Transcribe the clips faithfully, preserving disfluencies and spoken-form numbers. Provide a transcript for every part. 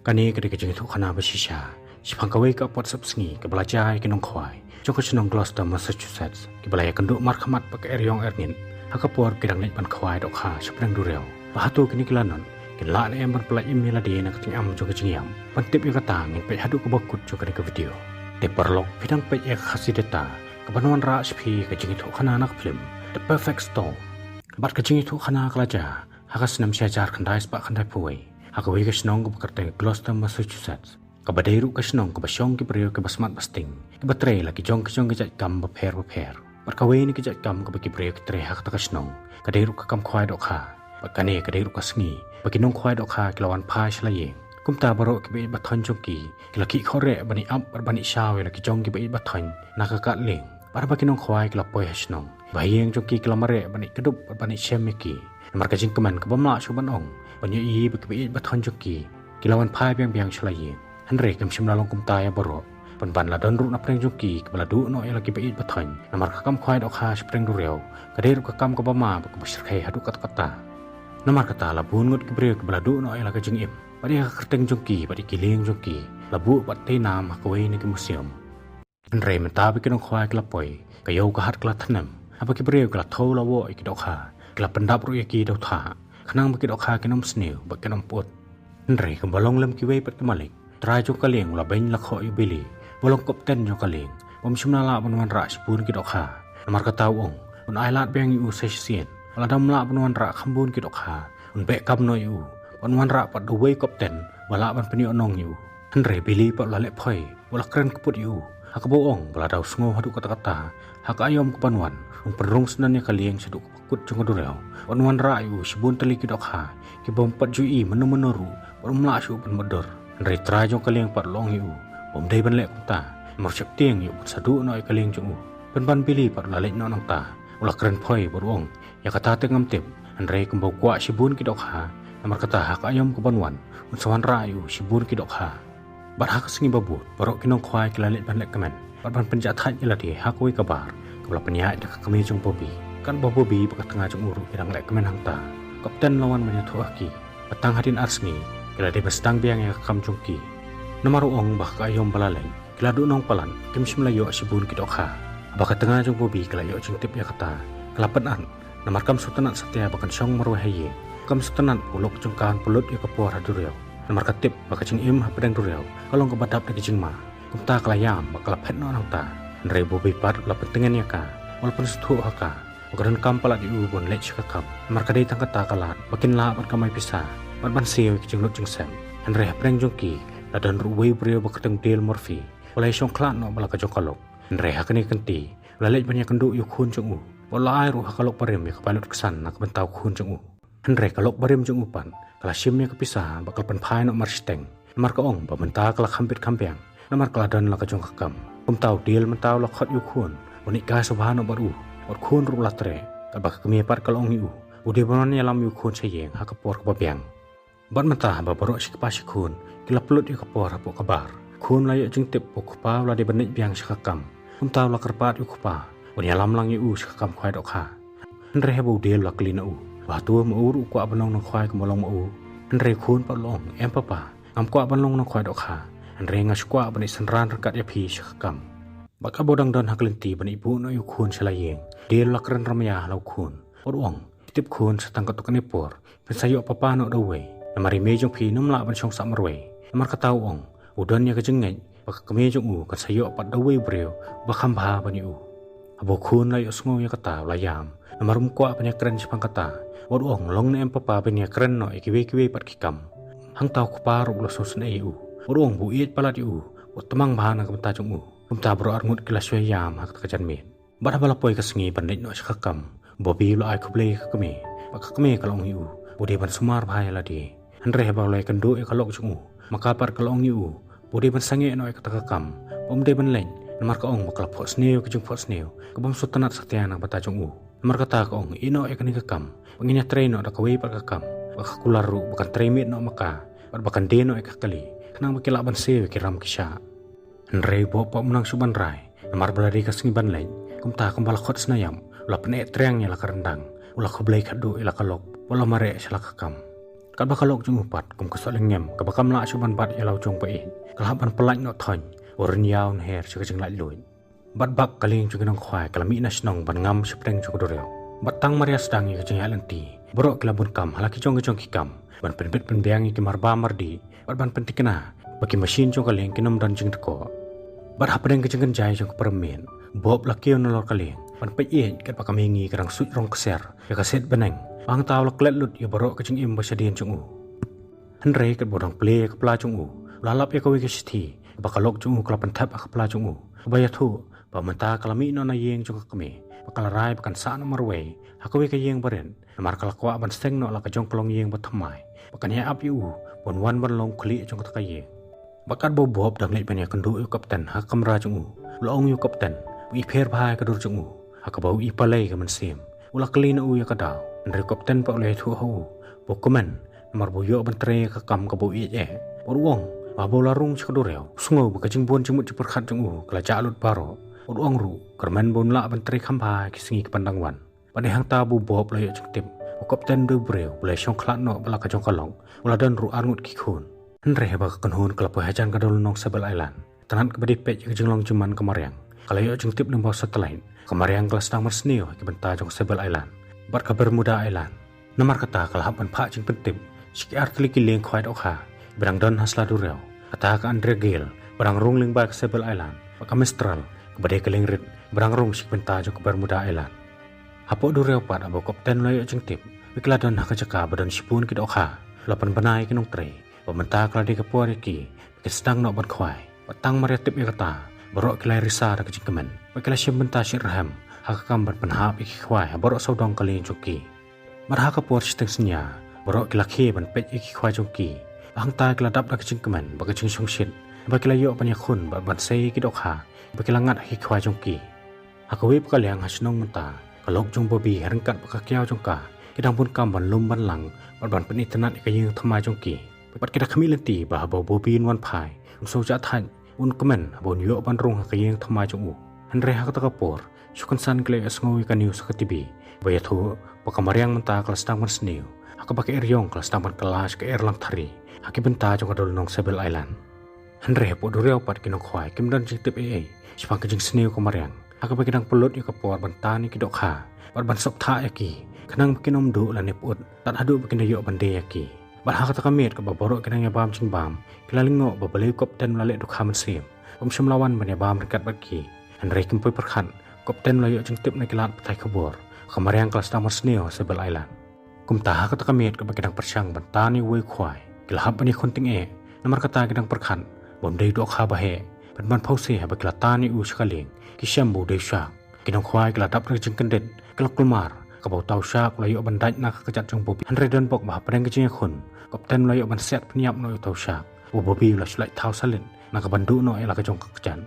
Kane ka dei ka jingïathuhkhana ba shisha shaphang kawei ka apot sepsngi kaba la jia ïa ki nongkhwai jong ka shnong Gloucester, Massachusetts, kiba la ïakynduh markhmat bad ka eriong erngit ha ka por ki dang leit ban khwai dohkha shapdeng duriaw. Ba hato kine ki lanot kin lah ne em ban pyllait im ïa lade na ka tyngam jong ka jingïap? Ban tip ïa kata, ngin peit haduh kaba kut jong kane ka video. Te paralok, phi dang peit ïa ka Khasi Data kaban wanrah sha phi ka jingïathuhkhana na ka phlim The Perfect Storm. Bad ka jingïathuhkhana ka la jia ha ka snem shi hajar khyndai spah khyndaiphew wei ha kawei ka shnong kaba kyrteng Gloucester, Massachusetts, kaba dei ruh ka shnong kaba shong ki briew kiba smat ba sting, kiba trei la ki jong ki jong ki jait kam bapher bapher. Bad kawei na ki jait kam kaba ki briew ki trei ha kata ka shnong ka dei ruh ka kam khwai dohkha. Bad kane ka dei ruh ka sngi ba ki nongkhwai dohkha ki la wan phai sha la ïing. Kumta baroh kiba ïeit ba thoiñ jong ki ki la khih khohreh ban ïa ap bad ban ïa shaw ïa la ki jong kiba ïeit ba thoiñ na ka kad lieng. Bad haba ki nongkhwai ki la poi ha shnong, ba ha ïing jong ki ki la mareh ban ïa kdup bad ban ïa shem ïa ki. Namar ka jingkmen ka bym lah shuh ban ong ban ïohi ba kiba ïeit ba thoiñ jong ki ki la wan phai biang biang sha la ïing. Hynrei kam shym la long kumta ïa baroh, pynban la don ruh na pdeng jong ki kiba la duh noh ïa la kiba ïeit ba thoiñ. Namar ka kam khwai dohkha shapdeng duriaw ka dei ruh ka kam kaba ma bad kaba shyrkhei haduh katta katta. Namar kata la bun ngut ki briew kiba la duh noh ïa la ka jingim bad ïa ka kyrteng jong ki bad ïa ki lieng jong ki la buh bad tei nam ha kawei na ki museum. Hynrei mynta ba ki nongkhwai ki la poi, ka ïew ka hat ka la thnem. Haba ki briew ki la thew la woh ïa ki dohkha, ki la pyndap ruh ïa ki da u thah, khnang ba ki dohkha kin ym sniew bad kin ym pyut. Hynrei kumba long lem kiwei pat ki malik, u trai jong ka lieng u la beiñ la khoh ïa u Billy, ba long kapten jong ka lieng, bym shym la lah ban wanrah shibun ki dohkha. Namar kata u ong un ai lad biang ïa u sa shisien. Lada ym lah ban wanrah kham bun ki dohkha, un beh kam noh ïa u, ban wanrah pat da uwei u kapten ba lah ban pynïoh nong ïa u. Hynrei Billy pat u la leh phoi, u la kren kput ïa u, ha kaba u ong ba lada u sngew haduh katta katta ha ka aïom kaban wan, un pynrung sdang ïa ka lieng shaduh kaba kut jong ka duriaw, ban wanrah ïa u shibun tylli ki dohkha kiba ym pat ju ïohi mynno mynno ruh, bad um lah shuh ban mutdur. Hynrei u trai jong ka lieng pat u la ong ïa u ba um dei ban leh kumta, namar u sheptieng ïa u ban sa duh noh ïa ka lieng jong u. Pynban Billy pat u la leit noh nangta, u la kren phoi bad u ong, ïa kata te ngam tip, hynrei kumba u kwah shibun ki dohkha, namar kata ha ka aïom kaban wan un sa wanrah ïa u shibun ki dohkha. Bad ha ka sngi ba bud baroh ki nongkhwai ki la leit ban leh kmen bad ban pynjah thait ïa lade ha kawei ka bar kaba la pynïaid da ka kmie jong Bobby. Katba Bobby bad ka tnga jong u ruh ki dang leh kmen hangta, u kapten u la wan ban ïathuh ha ki ba tang hadien ar sngi ki la dei ban sdang biang ïa ka kam jong ki. Namar u ong ba ha ka aïom ba la leit ki la duh nong palat, kim shym la ïoh shibun ki dohkha. Haba ka tnga jong Bobby ka la ïoh jingtip ïa kata, ka la pynat. Namar kam sngewtynnat satia ba kan shong marwei ha ïing, kam sngewtynnat ba u lok jong ka un pynlut ïa ka por ha duriaw. Namar ka tip ba ka jingim hapdeng duriaw ka long kaba dap da ka jingma. Kumta ka la ïam bad ka la phet noh nangta. Hynrei Bobby pat u la pyntngen ïa ka, u la pynsngewthuh ha ka ba ka donkam palat ïa u ban leit sha ka kam, namar ka dei tang kata ka lad ba kin lah ban kamai pisa bad ban siew ïa ka jinglut jingsep. Hynrei hapdeng jong ki la don ruh uwei u briew ba kyrteng Dale Murphy, u la ïashong khlad noh bad la ka jong ka lok. Hynrei ha kane ka kynti u la leit ban ïakynduh ïa u khun jong u, bad u la ai ruh ha ka lok barim ïa ka pailutsan na ka bynta u khun jong u. Hynrei ka lok barim jong u pat ka la shim ïa ka pisa bad ka la pynphai noh marshiteng, namar ka ong ba mynta ka la kham bit kham biang, namar ka la don la ka jong ka kam. Kumta u Dale mynta u la khot ïa u khun ban ïaid kai sngewbha noh bad u, bad u khun ruh u la treh. Katba ka kmie pat ka la ong ïa u ba u dei ban wan ïalam ïa u khun sha ïing ha ka por kaba biang. Bad mynta haba baroh shi kpa shi khun ki la pynlut ïa ka por hapoh ka bar, u khun u la ïoh jingtip ba u kpa u la dei ban leit biang sha ka kam. Kumta u la kyrpad ïa u kpa ban ïalam lang ïa u sha ka kam khwai dohkha. Hynrei haba u Dale u la kylli na u ba hato ma u ruh u kwah ban long nongkhwai kumba long ma u, hynrei u khun pat u la ong, em papa, ngam kwah ban long nongkhwai dohkha, hynrei nga shu kwah ban ïasynran ryngkat ïa phi sha ka kam. Bad kaba u dang don ha ka lynti ban ïeh buh noh ïa u khun sha la ïing, u Dale u la kren ramia ha la u khun, bad u ong, tip khun, sa tang katto katne por phin sa ïoh papa noh da uwei, namar i mei jong phi ym lah ban shong sah marwei. Namar kata u ong u don ïa ka jingngeit ba ka kmie jong u kan sa ïoh pat da uwei u briew ba kham bha ban ïa u. Haba u khun u la ïohsngew ïa kata u la ïam, namar um kwah ban ïakren shaphang kata, bad u ong, long ne em papa ban ïakren noh ïa kiwei kiwei pat ki kam. Hangta u kpa ruh u la sngewsynei ïa u, bad u ong ba u ïeit palat ïa u, bad u tymmen bha na ka bynta jong u. Kumta baroh arngut ki la shu ïam ha kata ka janmiet. Bad haba la poi ka sngi ban leit noh sha ka kam, u Bobby u la ai khublei ïa ka kmie, bad ka kmie ka la ong ïa u ba u dei ban sumar bha ïa lade. Hynrei haba u la ïakynduh ïa ka lok jong u, ma ka pat ka la ong ïa u ba u dei ban sangeh noh ïa kata ka kam, ba um dei ban leit, namar ka ong ba ka la phohsniew ïa ka jingphohsniew ka bym sngewtynnat satia na ka bynta jong u. Namar kata ka ong, ïeh noh ïa kane ka kam, ba ngin ïatrei noh da kawei pat ka kam, ba ka kular ruh ba kan trei miet noh ma ka, bad ba kan die noh ïa ka kali, khnang ba ki lah ban siew ïa ki ram ki shah. Hynrei u Bob pat um nang shuh ban rai, namar ba la dei ka sngi ban leit. Kumta kumba la khot sniap, u la pyneh triang ïa la ka ryndang, u la khublei khatduh ïa la ka lok, bad u la mareh sha la ka kam. Katba ka lok jong u pat kum ka soh lyngngem kaba kam lah shuh ban bat ïa la u jong ba ïeit, ka la hap ban pyllait noh thoiñ, u rynïaw nher sha ka jinglaitluid. Bad bak ka lieng jong ki nongkhwai ka la mih na shnong ban ngam shapdeng jong ka duriaw. Bad tang mar ïa sdang ïa ka jingïaid lynti, baroh ki la bun kam ha la ki jong ki jong ki kam ban pynbit pynbiang ïa ki marba mardih bad ban pynthikna ba ki mashin jong ka lieng kin ym don jingtkoh. Bad hapdeng ka jingkynjai jong ka pyrmit, Bob la kiew nalor ka lieng ban peit ïeit katba ka mihngi ka dang suit rong ksiar ïa ka siat bneng. Ba hangta u la klet lut ïa baroh ka jingim ba shadien jong u. Hynrei katba u dang plie ïa ka pla jong u, u la lap ïa kawei ka shithi ba ka lok jong u ka la pynthep ha ka pla jong u, kaba ïathuh ba mynta ka la mih noh na ïing jong ka kmie, ba ka la rai ba kan sah noh marwei ha kawei ka ïing barit, namar ka la kwah ban seng noh la ka jong ka longïing bathymmai, ba kan ïa ap ïa u ban wan ban long khlieh jong kata ka ïing. Bad katba u Bob u dang leit ban ïakynduh ïa u kapten ha ka kamra jong u, u la ong ïa u kapten ba u i pher bha ïa ka dur jong u ha kaba u i palei ka mynsiem. U la kylli na u ïa ka daw, hynrei u kapten pat u la ïathuh ha u ba u kmen namar ba u ïoh ban trei ïa ka kam kaba u ïeit eh. Bad u ong ba haba u la rung sha ka duriaw, u sngew ba ka jingbun jingmut jingpyrkhat jong u ka la jah lut baroh. Bad u ong ruh, kyrmen ba un lah ban trei kham bha ha ki sngi ki ban dang wan. Bad dei hangta ba u Bob u la ïoh jingtip ba u kapten u dei u briew ba la shong khlad noh bad la ka jong ka lok u la don ruh arngut ki khun. Hynrei haba ka kynhun ka la poi hajan ka Dolnong Sable Island, tang haba ka dei peit ïa ka jinglong jingman ka mariang, ka la ïoh jingtip lyngba u satellite. Ka mariang ka la sdang ban sniew ha ki bynta jong ka Sable Island bad ka Bermuda Island. Namar kata ka la hap ban phah jingpyntip sha ki artylli ki lieng khwai dohkha ba dang don ha sla duriaw. Kata ka Andrea Gail ba dang rung lyngba ka Sable Island, bad ka Mistral kaba dei ka lieng rit ba dang rung sha ki bynta jong ka Bermuda Island. Hapoh duriaw pat haba u kapten u la ïoh jingtip ba ki la don ha ka jaka ba don shibun ki dohkha, u la pynbna ïa ki nongtrei ba mynta ka la dei ka por ïa ki ba kin sdang noh ban khwai. Bad tang mar ïa tip ïa kata, baroh ki la risa da ka jingkmen bad ki la shim bynta shitrhem ha ka kam ban pynhap ïa ki khwai ha baroh sawdong ka lieng jong ki. Bad ha ka por shiteng synñia, baroh ki la khie ban peit ïa ki khwai jong ki. Bad hangta ki la dap da ka jingkmen bad ka jingshongshit ba ki la ïoh ban ïakhun bad ban sei ïa ki dohkha ba ki la ngat ha ki khwai jong ki. Ha kawei pat ka liang ha shnong mynta, ka lok jong u Bobby ha ryngkat bad ka kiaw jong ka ki dang bun kam ban lum ban lang bad ban pynitynnad ïa ka ïing thymmai jong ki. Bad ki da khmih lynti ba haba u Bobby un wan phai, un sngewjah thait, un kmen haba un ïoh ban rung ha ka ïing thymmai jong u. Hynrei ha kata ka por, shu kynsan ki la ïohsngew ïa ka news ha ka T V ba ïathuh ba ka mariang mynta ka la sdang ban sniew, ha kaba ka eriong ka la sdang ban kylla sha ka Erlangthari ha ki bynta jong ka Dolnong Sable Island. Hynrei hapoh duriaw pat ki nongkhwai kim don jingtip ei ei shaphang ka jingsniew ka mariang, ha kaba ki dang pynlut ïa ka por ban tan ïa ki dohkha bad ban sop thah ïa ki, khnang ba kin ym duh lane pyut tad haduh ba kin da ïoh ban die ïa ki. Bad ha kata ka miet kaba baroh ki dang ïabam jingbam, ki la lyngngoh ba balei u kapten u la leh dohkha mynsiem, um shym la wan ban ïabam ryngkat bad ki. Hynrei kim poi pyrkhat, u kapten u la ïoh jingtip na ki lad pathai khubor, ka mariang ka la sdang ban sniew ha Sable Island. Kumta ha kata ka miet kaba ki dang pyrshang ban tan ïa uwei u khwai, ki la hap ban ïakhun tyngeh. Namar kata ki dang pyrkhat ba um dei u dohkha ba heh. Bad ban phewse haba ki la tan ïa u sha ka lieng, ki shem ba u dei u shark. Ki nongkhwai ki la dap da ka jingkyndit, ki la kulmar, kaba uta u shark u la ïoh ban dait na ka kjat jong u Bobby. Hynrei donbok ba hapdeng ka jingïakhun, u kapten u la ïoh ban siat pynïap noh ïa uta u shark. U Bobby u la shu lait thaw salit na ka ban duh noh ïa la ka jong ka kjat.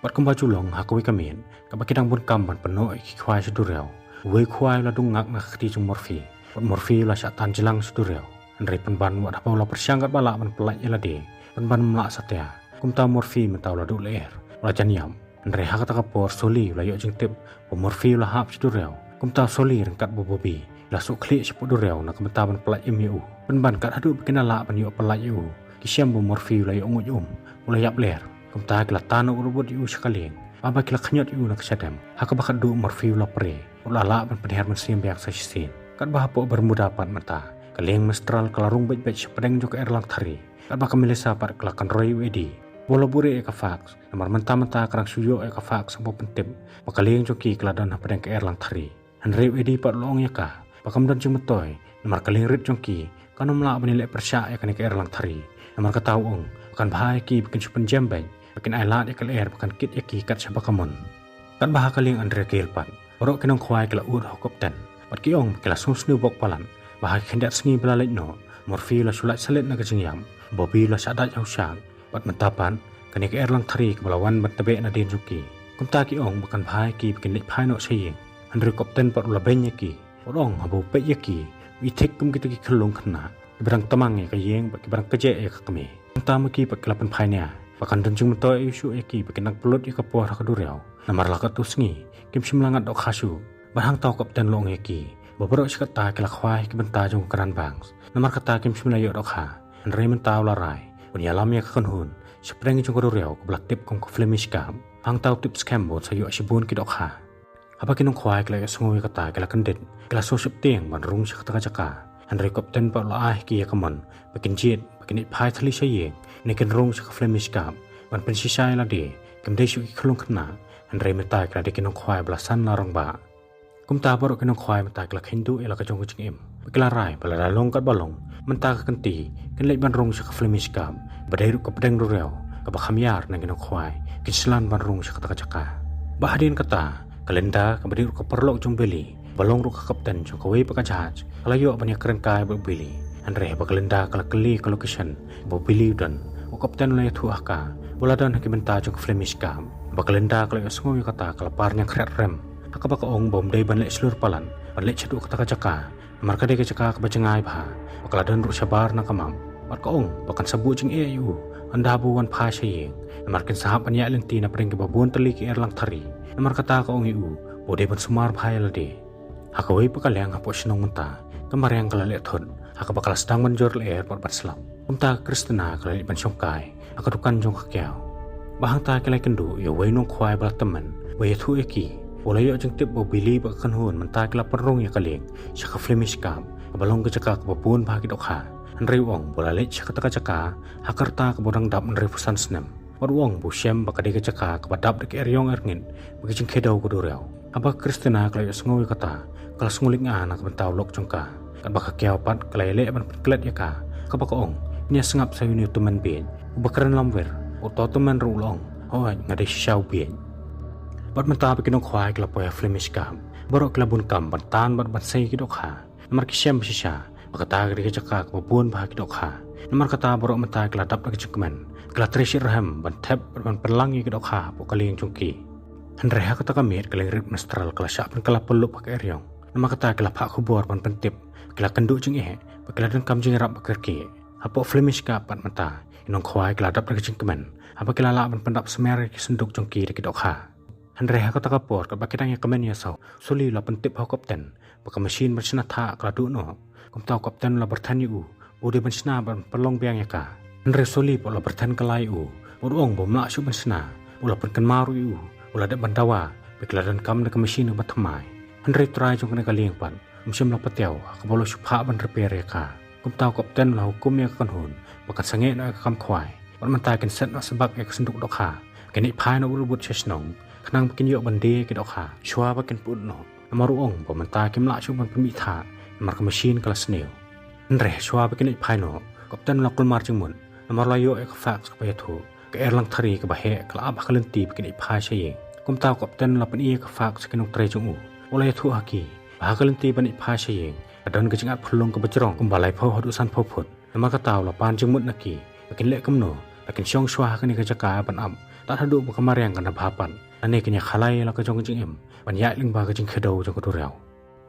Bad kumba ju long ha kawei ka miet, kaba ki dang bun kam ban pynnoh ïa ki khwai sha duriaw, uwei u khwai u la dung ngak na ka kti jong u Murphy. Bad u Murphy u la shah tan jlang sha duriaw. Hynrei pynban wat haba u la pyrshang katba lah ban pyllait ïa lade, pynban um lah satia. Kumta u Murphy mynta u la duh lyer, u la jan ïap. Hynrei ha kata ka por u Sully u la ïoh jingtip ba u Murphy u la hap sha duriaw. Kumta u Sully ryngkat bad u Bobby u la shu khlieh shapoh duriaw na ka bynta ban pyllait im ïa u. Pynban kat haduh ba kin da lah ban ïoh pyllait ïa u, ki shem ba u Murphy u la ïoh nguid um, u la ïap lyer. Kumta ki la tan noh u robot ïa u sha ka lieng, haba ki la khñiot ïa u na ka shadem, ha kaba khatduh u Murphy u la pre, u la lah ban pynhiar mynsiem biang sa shisien. Katba hapoh Bermuda pat mynta, ka lieng Mistral ka la rung beit beit shapdeng jong ka Erlangthari. Katba ka Melissa pat ka la kynroi ïa u Eddie ba u la buhrieh ïa ka fax, namar mynta mynta ka dang shu ïoh ïa ka fax haba pyntip ba ka lieng jong ki ka la don hapdeng ka Erlangthari. Hynrei u Eddie pat u la ong ïa ka ba kam don jingmyntoi, namar ka lieng rit jong ki kan ym lah ban ïaleh pyrshah ïa kane ka Erlangthari. Namar kata u ong ba kan bha ïa ki ba kin shu pynjem beit, ba kin ailad ïa ka lyer ba kan kit ïa ki kat shaba ka mon. Katba ha ka lieng Andrea Gail pat, baroh ki nongkhwai ki la ud ha u kapten bad ki ong ba ki la sngewsniew bok palat ba ha ki khyndiat sngi ba la leit noh, u Murphy u la shu lait salit na ka jingïap, u Bobby u la shah dait ha u shark. Bad mynta pat, kane ka Erlangthari kaba la wan ban tbeh nadien jong ki. Kumta ki ong ba kan bha ïa ki ba kin leit phai noh sha ïing. Hynrei u kapten pat u la beiñ ïa ki, u ong haba u peit ïa ki, u i thik kum kita ki khyllung khynnah kiba dang tmang ïa ka ïing bad kiba dang kjeh ïa ka kmie. Kumta ma ki pat ki la pynphai nia ba kan don jingmyntoi aiu shuh ïa ki ba kin nang pynlut ïa ka por ha ka duriaw, namar la katto sngi kim shym la ngat dohkha shuh. Bad hangta u kapten u la ong ïa ki Ba baroh shi katta ki la khwai ki bynta jong ka Grand Banks. Namar kata kim shym la ïoh dohkha. Hynrei mynta u la rai ban ïalam ïa ka kynhun sha pdeng jong ka duriaw kaba la tip kum ka Flemish Cup. Hangta u tip skhem ba un sa ïoh shibun ki dohkha. Haba ki nongkhwai ki la ïohsngew ïa kata ki la kyndit, ki la sngew sheptieng ban rung sha kata ka jaka. Hynrei u kapten pat u la ai ha ki ïa ka mon ba kin jied, ba kin ïaid phai thylli sha ïing, ne kin rung sha ka Flemish Cup. Ban pynshisha ïa lade, kim dei shuh ki khyllung khynnah. Hynrei mynta ki la dei ki nongkhwai ba la san la rangbah. Kumta baroh ki nongkhwai mynta ki la kheiñ duh ïa la ka jong ka jingim. Ba ki la rai ba lada long katba long, mynta ka kynti kin leit ban rung sha ka Flemish Cup, ba dei ruh ka pdeng duriaw kaba kham ïar na ki nongkhwai kin shlur ban rung sha kata ka jaka. Ba hadien kata, ka Linda kaba dei ruh ka paralok jong u Billy, ba long ruh ka kapten jong kawei pat ka jahaj, ka la ïoh ban ïakren kai bad u Billy. Hynrei haba ka Linda ka la kylli ka location ba u Billy u don, u kapten u la ïathuh ha ka ba u la don ha ki bynta jong ka Flemish Cup. Ba ka Linda ka la ïohsngew ïa kata ka la par ñiangkhreh rem, ha kaba ka ong ba um dei ban leit shlur palat, ban leit shaduh kata ka jaka. Namar ka dei ka jaka kaba jngai bha, ba ka la don ruh shabar na ka map. Bad ka ong ba kan sa buh jingeh ïa u ynda ba u wan phai sha ïing, namar kin sa hap ban ïaid lynti na pdeng kiba bun tylli ki erlang thari. Namar kata ka ong ïa u ba u dei ban sumar bha ïa lade. Ha kawei pat ka liang hapoh shnong mynta, ka mariang ka la leh thut, ha kaba ka la sdang ban jur lyer bad ban slap. Kumta ka Christina ka la leit ban shongkai ha ka dukan jong ka kiaw. Ba hangta ki la ïakynduh ïa uwei u nongkhwai ba la tymmen, ba ïathuh ïa ki ba u la ïoh jingtip ba u Billy bad ka kynhun mynta ki la pynrung ïa ka lieng sha ka Flemish Cup, kaba long ka jaka kaba bun bha ki dohkha. Hynrei u ong ba u la leit sha kata ka jaka ha ka rta kaba dang dap hynriewphew san snem. Bad u ong ba u shem ba ka dei ka jaka kaba dap da ki eriong erngit bad ki jingkhie dew ka duriaw. Haba ka Christina ka la ïohsngew ïa kata, ka la sngew lyngngoh na ka bynta u lok jong ka. Katba ka kiaw pat ka la ïaleh ban pynklet ïa ka, kaba ka ong, ngin ïa sngap sha une u tymmen bieit uba kren lamwir. Uto u tymmen ruh u la ong, hooid, nga dei shisha u bieit. Bad mynta ba ki nongkhwai ki la poi ha Flemish Cup, baroh ki la bun kam ban tan bad ban sei ki dohkha. Namar ki shem shisha ba kata ka dei ka jaka kaba bun bha ki dohkha. Namar kata baroh mynta ki la dap da ka jingkmen, ki la trei shitrhem ban thep bad ban pynlang ïa ki dohkha hapoh ka lieng jong ki. Hynrei ha kata ka miet ka liengrit mistral ka la shah pynkylla pyllup ha ka eriong. Namar kata ki la phah khubor ban pyntip ba ki la kynduh jingeh, ba ki la donkam jingïarap ba kyrkieh. Hapoh Flemish Cup pat mynta, ki nongkhwai ki la dap da ka jingkmen, haba ki la lah ban pyndap smer ïa ki synduk jong ki da ki dohkha. Hynrei ha kata ka por, katba ki dang ïakmen ïasoh, Suli u la pyntip ha u kapten ba ka machine ban shna thah ka la duh noh. Kumta u kapten u la byrthen ïa u ba u dei ban shna bad ban pynlong biang ïa ka. Hynrei u Suli pat u la byrthen kylla ïa u, bad u ong ba um lah shuh ban shna, bad u la pynkynmaw ruh ïa u ba u la dep ban dawa ba ki la donkam da ka machine kaba thymmai. Hynrei u trai jong kane ka lieng pat um shym la patiaw ha kaba u la shu phah ban repair ïa ka. Kumta u kapten u la hukum ïa ka kynhun ba kan sangeh noh ïa ka kam khwai, bad mynta kin set noh sbak ïa ka synduk dohkha, kin ïaid phai noh bud bud sha shnong, khnang ba kin ïoh ban die ïa ki dohkha shuwa ba kin pyut noh. Namar u ong ba mynta kim lah shuh ban pynmih thah, namar ka machine ka la sniew. Hynrei shuwa ba kin ïaid phai noh, u kapten u la kulmar jingmut, namar u la ïoh ïa ka fax kaba ïathuh ka erlang thari kaba heh ka la ap ha ka lynti ba kin ïaid phai sha ïing. Kumta u kapten u la pyni ïa ka fax sha ki nongtrei jong u, u la ïathuh ha ki ba ha ka lynti ban ïaid phai sha ïing ka don ka jingat phyllung kaba jrong kumba laiphew haduh sanphew phut. Namar kata u la pan jingmut na ki ba kin leh kumno, ba kin shong shuwa ha kane ka jaka ban ap tad haduh ba ka mariang kan da bha pat, lane kin ïakhalai ïa la ka jong ka jingim ban ïaid lyngba ka jingkhie dew jong ka duriaw.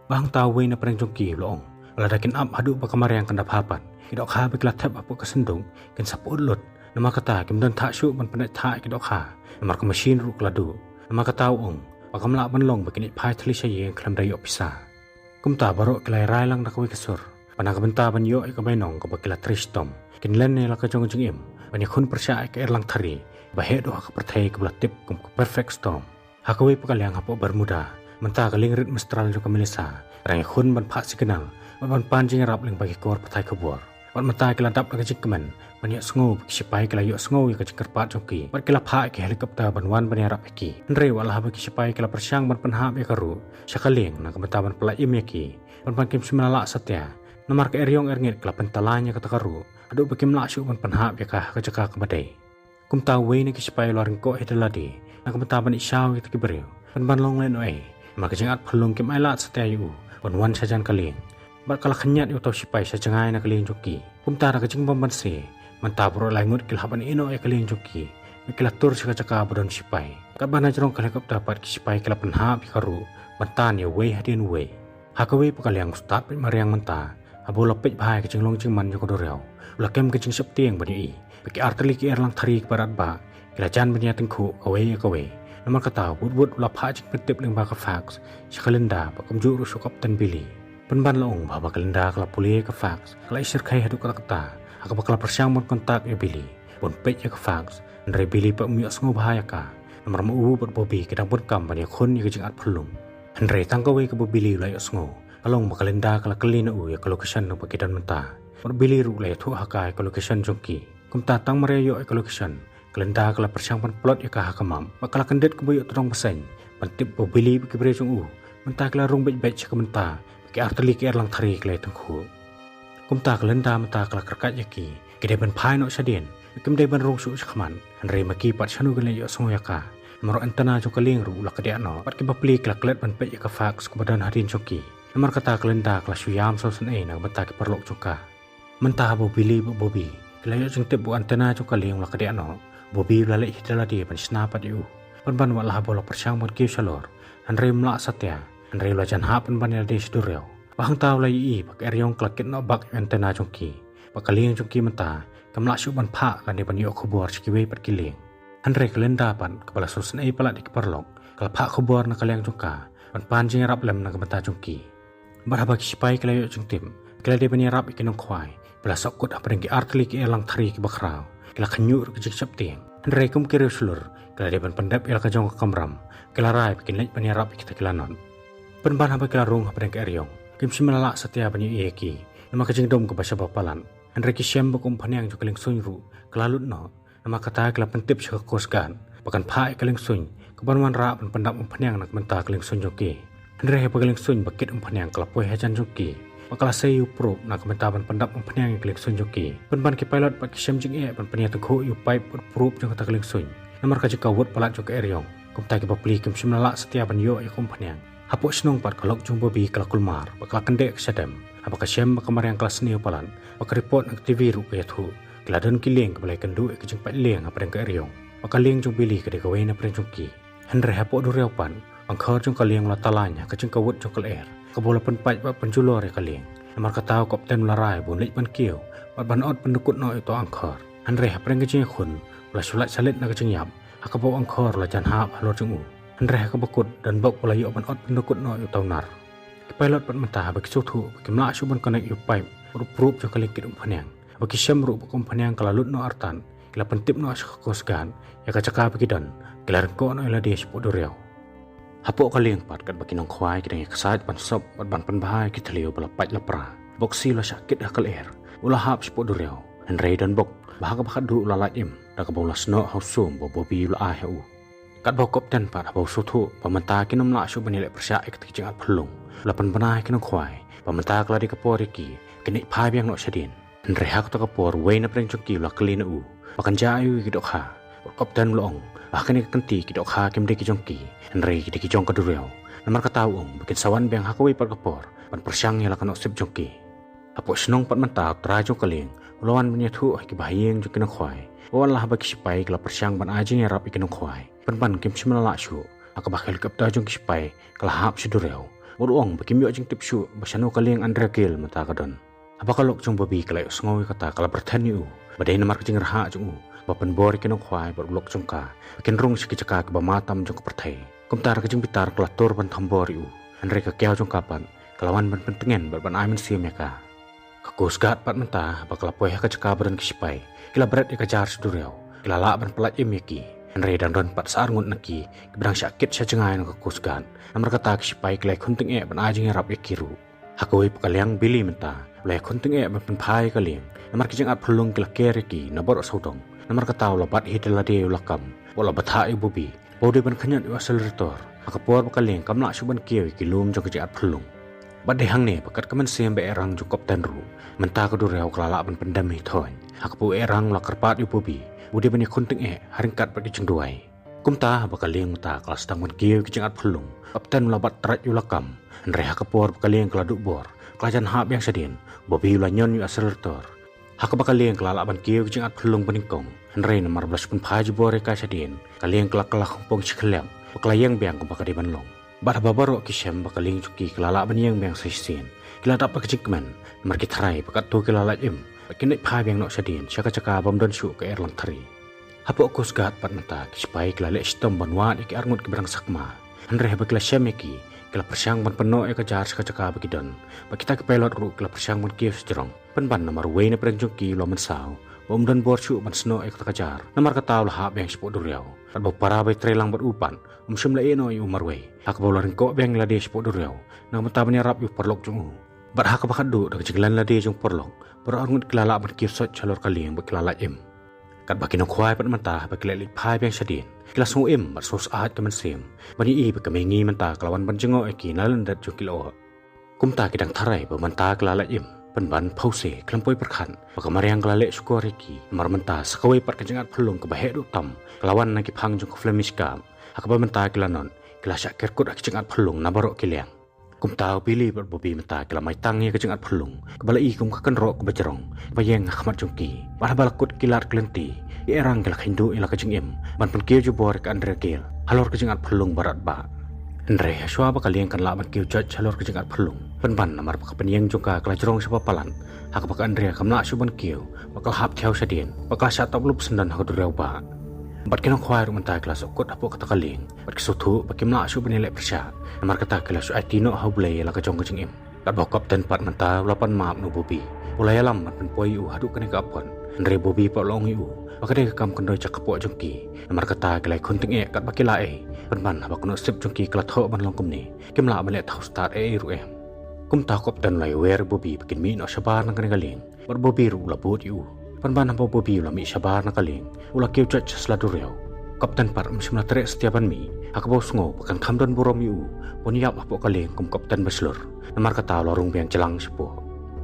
Ba hangta uwei na pdeng jong ki u la ong, lada kin ap haduh ba ka mariang kan da bha pat, ki dohkha ba ki la thep hapoh ka synduk kin sa pyut lut. Namar kata kim don thah shuh ban pyndait thah ïa ki dohkha, namar ka machine ruh ka la duh. Namar kata u ong ba kam lah ban long ba kin ïaid phai thylli sha ïing khlem da ïoh pisa. Kumta baroh ki la rai lang da kawei ka sur ba na ka bynta ban ïoh ïa ka bainong kaba ki la trei shitom, kin len ïa la ka jong ka jingim ban ïakhun pyrshah ïa ka erlang thari ba heh duh ha ka pyrthei kaba la tip kum ka perfect storm. Ha kawei pat ka liang hapoh Bermuda, mynta ka liengrit mistral jong ka Melissa ka dang ïakhun ban phah signal bad ban pan jingïarap lyngba ki kor pathai khubor. Bad mynta ki la dap da ka jingkmen ban ïohsngew ba ki shipai ki la ïohsngew ïa ka jingkyrpad jong ki bad ki la phah ïa ki helicopter ban wan ban ïarap ïa ki. Hynrei wat la haba ki shipai ki la pyrshang ban pynhap ïa ka ruh sha ka lieng na ka bynta ban pyllait im ïa ki, bad ban kim shym la lah satia, namar ka eriong erngit ka la pyntalain ïa kata ka ruh haduh ba kim lah shuh ban pynhap ïa ka ha ka jaka kaba dei. Kumta uwei na ki shipai u la ryngkoh hi da lade na ka bynta ban ïashaw ïa kita ki briew ban ban long lehnohei, namar ka jingat phyllung kim ailad satia ïa u ban wan shajan ka lieng. Bad ka la khynñiat ïa uta u shipai sha jngai na ka lieng jong ki. Kumta da ka jingbym banse, mynta baroh lai ngut ki la hap ban ïehnoh ïa ka lieng jong ki bad ki la tur sha ka jaka ba don shipai. Katba na jrong ka helicopter pat ki shipai ki la pynhap ïa ka ruh ban tan ïa uwei hadien uwei. Ha kawei pat ka liang u stad peit mariang mynta, haba u la peit bha ïa ka jinglong jingman jong ka duriaw, u la kem ka jingsheptieng ban ïohi ba ki artylli ki erlang thari kiba radbah ki la jan ban ïatyngkhuh kawei ïa kawei. Namar kata u wut wut u la phah jingpyntip lyngba ka fax sha ka Linda bad kumjuh ruh sha u Kapten Billy. Pynban la ong ba haba ka Linda ka la pule ïa ka fax, ka la ïa shyrkhei haduh katta katta, ha kaba ka la pyrshang ban contact ïa u Billy, ban peit ïa ka fax, hynrei u Billy pat um ïohsngew bha ïa ka, namar ma u bad u Bobby ki dang bun kam ban ïakhun ïa ka jingarphyllung. Hynrei tang kawei kaba u Billy u la ïohsngew, ka long ba ka Linda ka la kylli na u ïa ka location kaba ki don mynta. Bad u Billy ruh u la ïathuh ha ka ïa ka location jong ki. Kumta tang mar ïa ïoh ïa ka location, ka Linda ka la pyrshang ban plot ïa ka ha ka map, bad ka la kyndit kaba ïohtdong bseiñ ban tip ba u Billy bad ki briew jong u mynta ki la rung beit beit sha ka bynta ba ki artylli ki erlang thari ki la ïatyngkhuh. Kumta ka Linda mynta ka la kyrkhat ïa ki, ki dei ban phai noh shadien, kim dei ban rung shuh shakhmat. Hynrei ma ki pat shano kin leit ïohsngew ïa ka, namar u antenna jong ka lieng ruh u la kdiah noh, bad ki bapli ki la klet ban peit ïa ka fax kaba don hadien jong ki. Namar kata ka Linda ka la shu ïam sngewsynei na ka bynta ki paralok jong ka. Mynta haba u Billy bad u Bobby ki la ïoh jingtip ba u antenna jong ka lieng u la kdiah noh, u Bobby u la leit hi da lade ban shna pat ïa u. Pynban wat la haba u la pyrshang ban kiew shalor, hynrei um lah satia, hynrei u la jan hap pynban ïa lade sha duriaw. Bad hangta u la ïohi ba ka eriong ka la kit noh bak ïa u antenna jong ki, bad ka lieng jong ki mynta kam lah shuh ban phah lane ban ïoh khubor sha kiwei pat ki lieng. Hynrei ka Linda pat kaba la sngewsynei palat ïa ki paralok, ka la phah khubor na ka liang jong ka ban pan jingïarap lem na ka bynta jong ki. Bad haba ki sipai ki la ïoh jingtip, ki la dei ban ïarap ïa ki nongkhwai ba la sohkut hapdeng ki artylli ki erlang thari kiba khraw, ki la khynñiuh ruh ki jingsheptieng. Hynrei kum ki riewshlur, ki la dei ban pyndep ïa la ka jong ka kamram, ki la rai ba kin leit ban ïarap ïa kita ki lanot. Pynban haba ki la rung hapdeng ka eriong, kim shym la lah satia ban ïohi ïa ki, namar ka jingdum kaba shaba palat. Hynrei ki shem ba ka umphniang jong ka liengsuiñ ruh ka la lut noh. Namar kata ki la pyntip sha ka Coast Guard ba kan phah ïa ka liengsuiñ kaban wanrah ban pyndap umphniang na ka bynta ka liengsuiñ jong ki. Hynrei haba ka liengsuiñ ba kit umphniang ka la poi hajan jong ki, bad ka la sei ïa u probe na ka bynta ban pyndap umphniang ïa ka liengsuiñ jong ki, pynban ki pilot pat ki shem jingeh ban pynïatyngkhuh ïa u paip bad u probe jong kata ka liengsuiñ. Namar ka jaka wut palat jong ka eriong, kumta ki bapli kim shym la lah satia ban ïoh ïa ka umphniang. Hapoh shnong pat ka lok jong u Bobby ka la kulmar bad ka la kyndeh ka shadem, haba ka shem ba ka mariang ka la sniew palat, bad ka report na ka T V ruh ka ïathuh, ki la don ki lieng kiba la ïakynduh ïa ka jingpait lieng hapdeng ka eriong. Bad ka lieng jong u Billy ka dei kawei na pdeng jong ki. Hynrei hapoh duriaw pat, u angkhor jong ka lieng u la talain ha ka jingkawut jong ka lyer, kaba u la pynpait bad pynjulor ïa ka lieng. Namar kata u kapten u la rai ba un leit ban kiew bad ban ot pyndukut noh ïa uta u angkhor. Hynrei hapdeng ka jingïakhun, u la shu lait salit na ka jingïap, ha kaba u angkhor u la jan hap halor jong u. Hynrei ha kaba kut, donbok u la ïoh ban ot pyndukut noh ïa uta u nar. Ki pilot pat mynta haba ki sngewthuh ba kim lah shuh ban connect ïa u paip bad u probe jong ka lieng kit umphniang, haba ki shem ruh ba ka umphniang ka la lut noh artat, ki la pyntip noh sha ka Coast Guard ïa ka jaka ba ki don, ki la ryngkoh noh ïa lade shapoh duriaw. Hapoh ka lieng pat katba ki nongkhwai ki dang ïaksaid ban sop bad ban pynbha ïa ki thliew ba la pait la pra, u Boxy u la shah kit ha ka lyer, u la hap shapoh duriaw. Hynrei donbok, ba ha kaba khatduh u la lait im da kaba u la snoh ha u sum ba u Bobby u la ai ha u. Katba u kapten pat haba u sngewthuh ba mynta kin ym lah shuh ban ïaleh pyrshah ïa kata ka jingarphyllung, u la pynbna ïa ki nongkhwai ba mynta ka la dei ka por ïa ki, kin ïaid phai biang noh shadien. Hynrei ha kata ka por uwei na pdeng jong ki u la kylli na u ba kan jia aïu ïa ki dohkha. Bad u kapten u la ong ba ha kane ka kynti ki dohkha kim dei ki jong ki, hynrei ki dei ki jong ka duriaw. Namar kata u ong ba kin sa wan biang ha kawei pat ka por ban pyrshang ïa la ka nohsip jong ki. Hapoh shnong pat mynta u trai jong ka lieng u la wan ban ïathuh ha ki bahaïing jong ki nongkhwai ba wat la haba ki sipai ki la pyrshang ban ai jingïarap ïa ki nongkhwai, pynban kim shym la lah shuh, ha kaba ka helicopter jong ki sipai ka la hap sha duriaw. Bad u ong ba kim ïoh jingtip shuh ba shano ka lieng Andrew Gill mynta ka don. Haba ka lok jong u Bobby ka la ïohsngew ïa kata ka la pyrthen ïa u ba dei namar ka jingrhah jong u ba pynbor ïa ki nongkhwai bad u lok jong ka ba kin rung sha ki jaka kiba ma tam jong ka pyrthei. Kumta da ka jingbitar ka la tur ban thombor ïa u, hynrei ka kiaw jong ka pat ka la wan ban pyntngen bad ban ai mynsiem ïa ka. Ka Coast Guard pat mynta haba ka la poi ha ka jaka ba don ki sipai, ki la bret ïa ka jar sha duriaw, ki la lah ban pyllait im ïa ki. Hynrei dang don pat sa arngut na ki kiba dang shah kit sha jngai na ka Coast Guard. Namar kata ki sipai ki la ïakhun tyngeh ban ai jingïarap ïa ki ruh. Ha kawei pat ka liang u Billy mynta u la ïakhun tyngeh ban pynphai ïa ka lieng, namar ki jingarphyllung ki la ker ïa ki na baroh sawdong. Namar kata u la bat hi da lade ïa u lakam bad u la bthah ïa u Bobby ba u dei ban khñiot ïa u accelerator, ha ka por ba ka lieng kam lah shuh ban kiew ïa ki lum jong ka jingarphyllung. Bad dei hangne ba kat ka mynsiem ba ehrang jong u kapten ruh, mynta ka duriaw ka la lah ban pyndem hi thoiñ, ha kaba u ehrang u la kyrpad ïa u Bobby ba u dei ban ïakhun tyngeh ha ryngkat bad ki jingduwai. Kumta haba ka lieng mynta ka la sdang ban kiew ïa ki jingarphyllung, u kapten u la bat trai ïa u lakam. Hynrei ha ka por ba ka lieng ka la duh bor, ka la jan hap biang shadien, u Bobby u la ñion ïa u accelerator. Ha kaba ka lieng ka la lah ban kiew ïa ki jingarphyllung banyngkong, hynrei namar ba la shu pynphai jubor ïa ka shadien, ka lieng ka la kylla khongpong shi khylliap bad ka la ïeng biang kumba ka dei ban long. Bad haba baroh ki shem ba ka lieng jong ki ka la lah ban ïeng biang sa shisien, ki la dap da ka jingkmen, namar ki tharai ba katto ki la lait im bad kin leit phai biang noh shadien sha ka jaka bym don shuh ka erlang thari. Hapoh Coast Guard pat mynta ki sipai ki la leh shitom ban wad ïa ki arngut kiba dang sakma. Hynrei haba ki la shem ïa ki, Ki la pyrshang ban pynnoh ïa ka jar sha ka jaka ba ki don, bad kita ki pilot ruh ki la pyrshang ban kiew shajrong. Pynban namar uwei na pdeng jong ki u la mynsaw ba um don bor shuh ban snoh ïa kata ka jar. Namar kata u la hap biang shapoh duriaw, katba u para ba ïatrei lang bad u pat um shym la ïehnoh ïa u marwei. Ha kaba u la ryngkoh biang lade shapoh duriaw na ka bynta ban ïarap ïa u paralok jong u. Bad ha kaba khatduh da ka jinglen lade jong u paralok, baroh arngut ki la lah ban kiew soit halor ka lieng bad ki la lait im. Katba ki nongkhwai pat mynta ba ki la leit phai biang shadien, ki la sngew im bad sngew syaid ka mynsiem ban ïohi ba ka mihngi mynta ka la wan ban jngoh ïa ki na lyndet jong ki lyoh. Kumta ki dang tharai ba mynta ki la lait im, pynban phewse khlem poi pyrkhat ba ka mariang ka la leh shukor ïa ki. Namar mynta sa kawei pat ka jingat phyllung kaba hehduh tam ka la wan na ki phang jong ka Flemish Cup, ha kaba mynta ki la nod, ki la shah kerkut ha ki jingat phyllung na baroh ki liang. Kumta u Billy bad Bobby mynta ki la maitang ïa ka jingat phyllung kaba la i kum ka kynroh kaba jrong kaba ïeng ha khmat jong ki. Bad haba la kut ki lad ki lynti, ki Erang ki la kheiñduh ïa la ka jingim ban pynkiew jubor ïa ka Andrea Gail halor ka jingat phyllung ba radbah. Hynrei hashwa ba ka lieng kan lah ban kiew joit halor ka jingat phyllung, pynban namar ba ka pynïeng jong ka ka la jrong shaba palat, ha kaba ka Andrea kam lah shuh ban kiew, ba ka la hap thiaw shadien, ba ka la shah tap lup syndon ha ka duriaw bah. Bad ki nongkhwai ruh mynta ki la sngewkut hapoh kata ka lieng, bad ki sngewthuh ba kim lah shuh ban ïaleh pyrshah. Namar kata ki la shu aiti noh ha U Blei ïa la ka jong ka jingim. Katba u kapten pat mynta u la pan map na u Bobby, u la ïalam ban pynpoi ïa u haduh kane ka apot. Hynrei Bobby pat u la ong ïa u ba ka dei ka kam kyndoi jaka poh jong ki. Namar kata ki la ïakhun tyngeh katba ki la ei, pynban haba ka nusip jong ki ka la thoh ban long kumne, kim lah ban leh thaw stad ei ei ruh em. Kumta u kapten u la ïawer ïa u Bobby ba kin mih noh shabar na kane ka lieng. Bad u Bobby ruh u la bud ïa u. Pynban haba u Bobby u la mih shabar na ka lieng, u la kiew joit sha sla duriaw. U kapten pat um shym la treh satia ban mih, ha kaba u sngew ba kan kham don burom ïa u ban ïap hapoh ka lieng kum u kapten ba shlur. Namar kata u la rung biang jlang shapoh.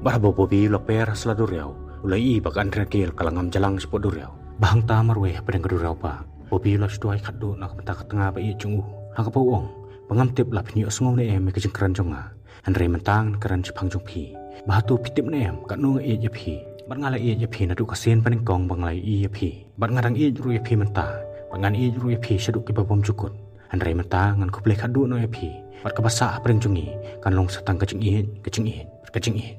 Bad haba u Bobby u la per ha sla duriaw, u la ïohi ba ka Andrea Gail ka la ngam jlang shapoh duriaw. Bad hangta marwei hapdeng ka duriaw bah, u Bobby u la shu duwai khatduh na ka bynta ka tnga ba ïeit jong u, ha kaba u ong ba ngam tip lada phin ïohsngew ne em ïa ka jingkren jong nga. Hynrei mynta ngan kren shaphang jong phi. Ba hato phi tip ne em katno nga ïeit ïa phi? Bad nga la ïeit ïa phi naduh ka sien banyngkong ba nga la ïohi ïa phi. Bad nga dang ïeit ruh ïa phi mynta. Bad ngan ïeit ruh ïa phi shaduh kiba bymjukut. Hynrei mynta ngan khublei khatduh noh ïa phi. Bad kaba sah hapdeng jong ngi kan long sa tang ka jingïeit, ka jingïeit, ka jingïeit.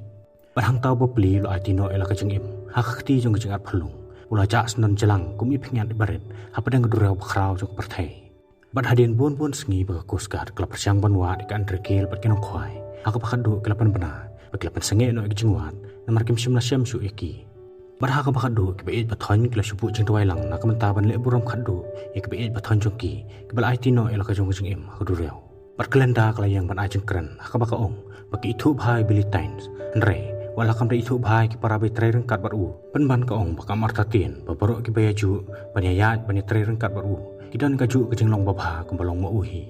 Bad hangta u bapli u la aiti noh ïa la ka jingim ha ka kti jong ka jingat phyllung. U la jah syndon jlang kum i phyngiat i barit hapdeng ka duriaw bakhraw jong ka pyrthei. Bad hadien bun bun sngi ba ka Coast Guard ka la pyrshang ban wad ïa ka Andrea Gail bad ki nongkhwai, ha kaba khatduh ki la pynbna ba ki la pynsangeh noh ïa ka jingwad, namar kim shym la shem shuh ïa ki. Bad ha kaba khatduh kiba ïeit ba thoiñ ki la shu buh jingduwai lang na ka bynta ban leh burom khatduh ïa kiba ïeit ba thoiñ jong ki, kiba la aiti noh ïa la ka jong ka jingim ha ka duriaw. Bad ka Linda ka la ïeng ban ai jingkren ha kaba ka ong ba ki ithuh bha ïa u Billy Tynes. Hynrei wat la kam da ithuh bha ïa ki para ba ïatrei ryngkat bad u, pynban ka ong ba kam artatien ba baroh kiba ïajuh ban ïaid ban ïatrei ryngkat bad u ki don kajuh ka jinglong babha kumba long ma u hi.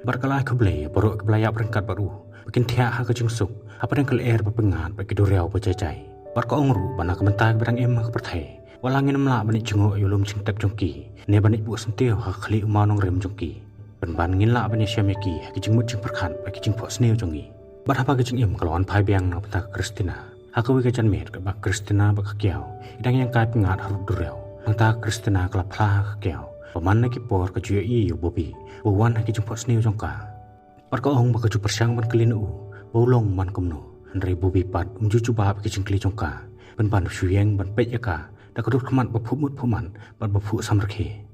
Bad ka la ai khublei ïa baroh kiba la ïap ryngkat bad u ba kin thiah ha ka jingsuk hapdeng ka lyer ba pyngngad bad ki duriaw ba jai jai. Bad ka ong ruh ba na ka bynta kiba dang im ha ka pyrthei, wat la ngin ym lah ban ïeit jngoh ïa u lum jingtep jong ki, ne ban ïeit buh syntiew ha ka khlieh u mawnongrim jong ki. Pynban ngin lah ban ïashem ïa ki ha ki jingmut jingpyrkhat bad ki jingphohsniew jong ngi. Bad haba ka jingim ka la wan phai biang na ka bynta ka Christina, ha kawei ka janmiet katba ka Christina bad ka Kiaw ki dang ïeng kai pyngngad harud duriaw, hangta ka Christina ka la phla ha ka Kiaw ba man la ki por ka ju ïohi ïa u Bobby ba u wan ha ki jingphohsniew jong ka. Bad ka ong ba ka ju pyrshang ban kylli na u ba u long man kumno. Hynrei u Bobby pat um ju jubab ïa ki jingkylli jong ka, pynban u shu ïeng ban peit ïa ka da ka dur khmat ba phuh mut phuh man bad ba phuh samrkhie.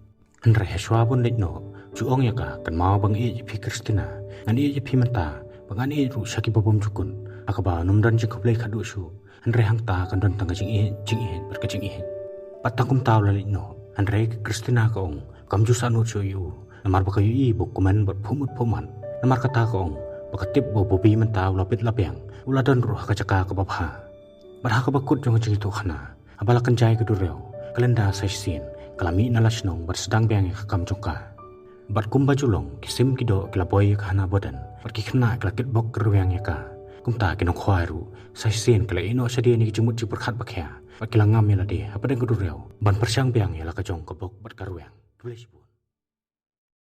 Hynrei hashwa ban leit noh, u ju ong ïa ka, kynmaw ba nga ïeit ïa phi Christina, ngan ïeit ïa phi mynta, bad ngan ïeit ruh sha kiba bymjukut. Ha kaba un ym don jingkhublei khatduh shuh. Hynrei hangta kan don tang ka jingïeit, jingïeit bad ka jingïeit. Bad tang kumta u la leit noh. Hynrei ka Christina ka ong kam ju sahnud shuh ïa u, namar ba ka ïohi ba u kmen bad phuh mut phuh man. Namar kata ka ong ba ka tip ba u Bobby mynta u la bit la biang, u la don ruh ha ka jaka kaba bha. Bad ha kaba kut jong ka jingïathuhkhana, haba la kynjai ka duriaw, ka Linda sa shisien ka la mih na la shnong bad sdang biang ïa ka kam jong ka. Bad kumba ju long, ki sim ki doh ki la boi ïa ka Hannah Boden, bad ki khynnah ki la kitbok kitrwiang ïa ka. Kumta ki nongkhwai ruh sa shisien ki la ïeh noh shadien ïa ki jingmut jingpyrkhat ba khia, bad ki la ngam ïa lade hapdeng ka duriaw ban pyrshang biang ïa la ka jong ka bok bad ka rwiang. Khublei shibun.